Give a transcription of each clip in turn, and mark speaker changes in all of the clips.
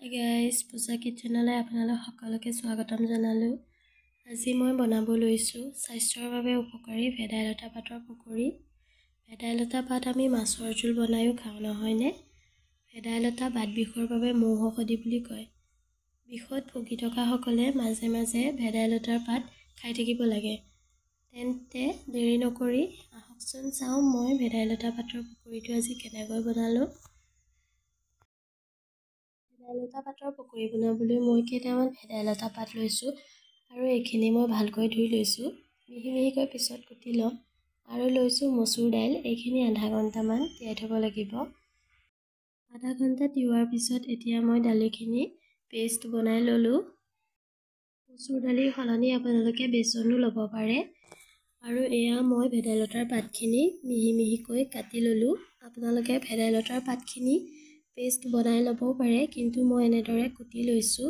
Speaker 1: Hi guys, পূজা কিটচেনলৈ আপোনালোক সকলোকে স্বাগতম জনালোঁ। আজি মই বনাব লৈছোঁ স্বাস্থ্যৰ বাবে উপকাৰী ভেদাইলতা পাতৰ পকৰি। ভেদাইলতা পাত আমি মাছৰ জোল বনায়ো খাওঁ, নহয়নে? ভেদাইলতা বাত বিষৰ বাবে মৌ ঔষধি বুলি কয়। বিষত ভুগি থকাসকলে মাজে মাজে ভেদাইলতাৰ পাত খাই থাকিব লাগে। তেন্তে দেৰি নকৰি আহকচোন চাওঁ মই ভেদাইলতা পাতৰ পকৰিটো আজি কেনেকৈ বনালোঁ। ভেদাইলতা পাতৰ পকৰি বনাবলৈ মই কেইটামান ভেদাইলতা পাত লৈছোঁ আৰু এইখিনি মই ভালকৈ ধুই লৈছোঁ, মিহি মিহিকৈ পিছত কুটি ল'ম। আৰু লৈছোঁ মচুৰ দাইল, এইখিনি আধা ঘণ্টামান তিয়াই থ'ব লাগিব। আধা ঘণ্টা তিওৱাৰ পিছত এতিয়া মই দালিখিনি পেষ্ট বনাই ল'লোঁ। মচুৰ দালিৰ সলনি আপোনালোকে বেচনো ল'ব পাৰে। আৰু এয়া মই ভেদাইলতাৰ পাতখিনি মিহি মিহিকৈ কাটি ল'লোঁ। আপোনালোকে ভেদাইলতাৰ পাতখিনি পেষ্ট বনাই ল'বও পাৰে, কিন্তু মই এনেদৰে কুটি লৈছোঁ।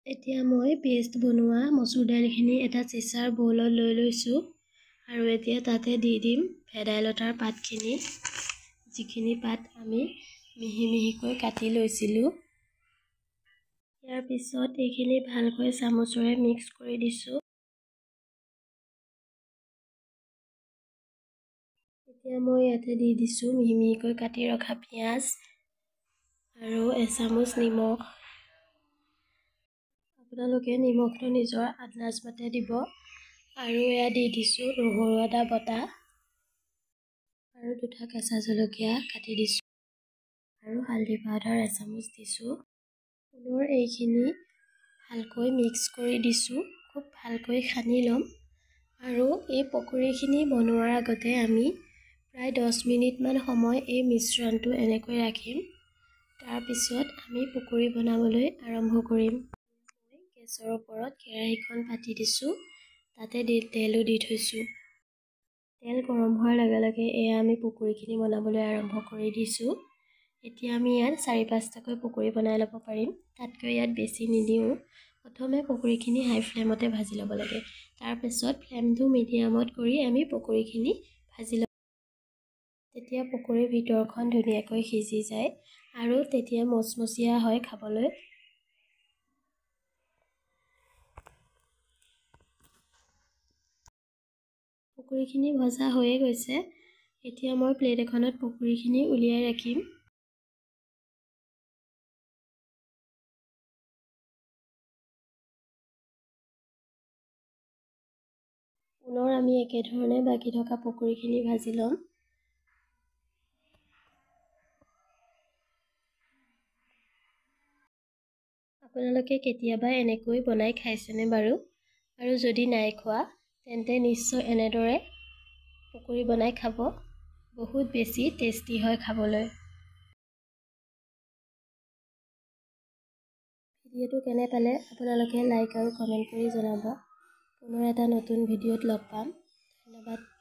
Speaker 1: এতিয়া মই পেষ্ট বনোৱা মচুৰ দাইলখিনি এটা চিচাৰ বৌলত লৈ লৈছোঁ আৰু এতিয়া তাতে দি দিম ভেদাইলতাৰ পাতখিনি, যিখিনি পাত আমি মিহি মিহিকৈ কাটি লৈছিলোঁ। ইয়াৰ পিছত এইখিনি ভালকৈ চামুচেৰে মিক্স কৰি দিছোঁ। এতিয়া মই ইয়াতে দি দিছোঁ মিহি মিহিকৈ কাটি ৰখা পিঁয়াজ আৰু এচামুচ নিমখ। আপোনালোকে নিমখটো নিজৰ আন্দাজ মতে দিব। আৰু এয়া দি দিছোঁ নহৰু আদা বটা আৰু দুটা কেঁচা জলকীয়া কাটি দিছোঁ আৰু হালধি পাউডাৰ এচামুচ দিছোঁ। পুনৰ এইখিনি ভালকৈ মিক্স কৰি দিছোঁ, খুব ভালকৈ সানি ল'ম। আৰু এই পকৰিখিনি বনোৱাৰ আগতে আমি প্ৰায় 10 মিনিটমান সময় এই মিশ্ৰণটো এনেকৈ ৰাখিম। তাৰপিছত আমি পকৰি বনাবলৈ আৰম্ভ কৰিম। মই গেছৰ ওপৰত কেৰাহীখন পাতি দিছোঁ, তাতে তেলো দি থৈছোঁ। তেল গৰম হোৱাৰ লগে লগে এয়া আমি পকৰিখিনি বনাবলৈ আৰম্ভ কৰি দিছোঁ। এতিয়া আমি ইয়াত 4-5টাকৈ পকৰি বনাই ল'ব পাৰিম, তাতকৈ ইয়াত বেছি নিদিওঁ। প্ৰথমে পকৰিখিনি হাই ফ্লেমতে ভাজি ল'ব লাগে, তাৰপিছত ফ্লেমটো মিডিয়ামত কৰি আমি পকৰিখিনি ভাজি ল'ম। তেতিয়া পকৰিৰ ভিতৰখন ধুনীয়াকৈ সিজি যায় আৰু তেতিয়া মচমচীয়া হয় খাবলৈ। পকৰিখিনি ভজা হৈয়ে গৈছে। এতিয়া মই প্লেট এখনত পকৰিখিনি উলিয়াই ৰাখিম। পুনৰ আমি একেধৰণে বাকী থকা পকৰিখিনি ভাজি ল'ম। আপোনালোকে কেতিয়াবা এনেকৈ বনাই খাইছেনে বাৰু? আৰু যদি নাই খোৱা তেন্তে নিশ্চয় এনেদৰে পকৰি বনাই খাব, বহুত বেছি টেষ্টি হয় খাবলৈ। ভিডিঅ'টো কেনে পালে আপোনালোকে লাইক আৰু কমেণ্ট কৰি জনাব। পুনৰ এটা নতুন ভিডিঅ'ত লগ পাম। ধন্যবাদ।